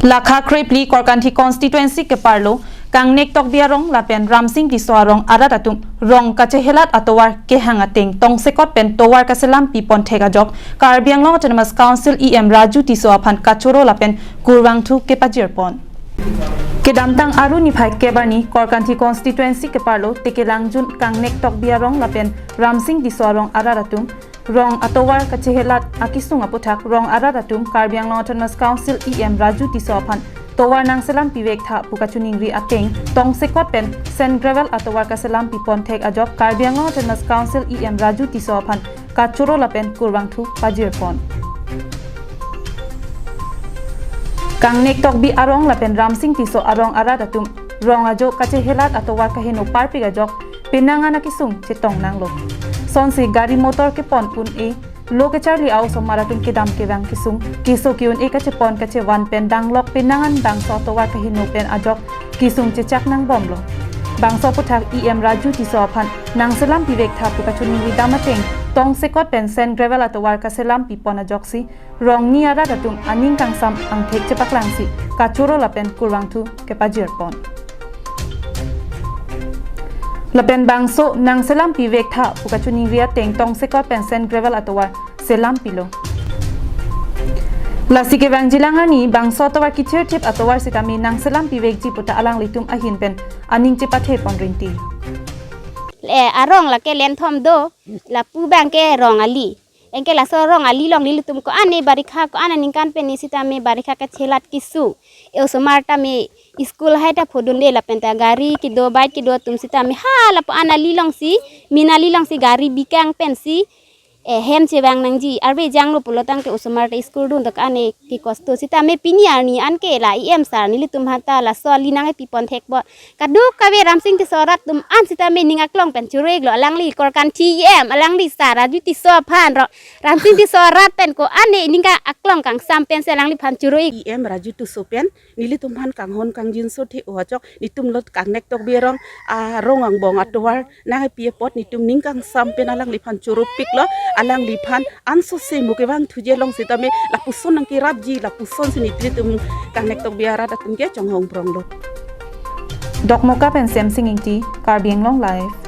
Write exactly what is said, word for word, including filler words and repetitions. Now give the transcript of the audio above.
Lakha krephli Korkanthi constituency keparlo Kangnek Tokbi arong lapen Ramsing Tisso arong arat atum rong kachehelat atovar kehang ateng tongsekot pen tovar kaselam pipon thek ajok Karbi Anglong Autonomous Council E M Raju Tisso aphan kachoro lapen kurvangthu kepajirpon. Kedamtang Aru niphai kep arni Korkanthi constituency keparlo Tekelangjun Kangnek Tokbi arong lapen Ramsing Tisso arong arat atum rong atovar kachehelat akesung aputhak rong arat atum Karbi Anglong Autonomous Council E M Raju Tisso aphan tovar nangselam pivek tha pu kachiningri ateng tongsekot pen sand gravel atovar kaselam pipon thek ajok Karbi Anglong Autonomous Council E M Raju Tisso aphan kachoro lapen kurvangthu pajirpon. Kangnek Tokbi arong lapen Ramsing Tisso arong arat atum rong ajo kachehelat atovar kaheno parpik ajok penang an akesung chetong nanglo. Sonsi gari motor kepon un-e, lo kecharli a-osomar atum kedam kevang kesung, keso ke-un-e kachepon kachevan pen danglok penang an bangso atovar kaheno pen ajok kesung chechak nangbomlo. Bangso aputhak E M Raju Tisso aphan nangselam pivek tha pu kachiningri dam ateng tongsekot pen sand gravel atovar kaselam pipon ajoksi rongni arat atum aning kangsam angthek chepaklangsi kachoro lapen kurvangthu kepajirpon. Lapen bangso nangselam pivek tha pu kachiningri ateng tongsekot pen sand gravel atovar selam pilo. Lasi kevangjilang arni bangso atovar kithirthip atovar sitame nangselam pivekji puta alanglitum ahin pen aning chepathepon rinti. Le arong lake lenthom do, lapu abangke rong ali. Anke laso rong ali along nelitum ko-an ne barikha ko-an aningkan pen ne sitame barikha kachelat kesung. E-osomar tame school hai ta phodunde lapen ta gari kedo bike kedo atum sitame ha lapu-an ali alongsi, min ali alongsi gari bikang pensi, eh, hem chevang nangji. Arve janglo pulo tangte osomar ta school dun dak ane kekosto sitame pini arni anke la E M sir nelitum aphan ta laso ali nangkepipon thekbom. Kadokave Ramsing Tisso arat atum an sitame ning aklong pen choro-iklo, alangli Korkanthi E M, alangli sir Raju Tisso aphan ro, Ramsing Tisso arat pen ko-an ne ning aklong kangsam pensi alangliphan choro-ik. E M Raju Tisso pen nelitum aphan kanghon kangjinso the-o ajok netum lo Kangnek Tokbi arong arong angbong atovar nangkepi apot netum ning kangsam pen alangliphan choropiklo, alangliphan ansose mo kevangthuji along sitame lapuson nangkerapji, lapusonsi nelitum Kangnek Tokbi arat atum ke chonghong pronglo. Dokmoka pen Semsing Ingti, Karbi Anglong Live.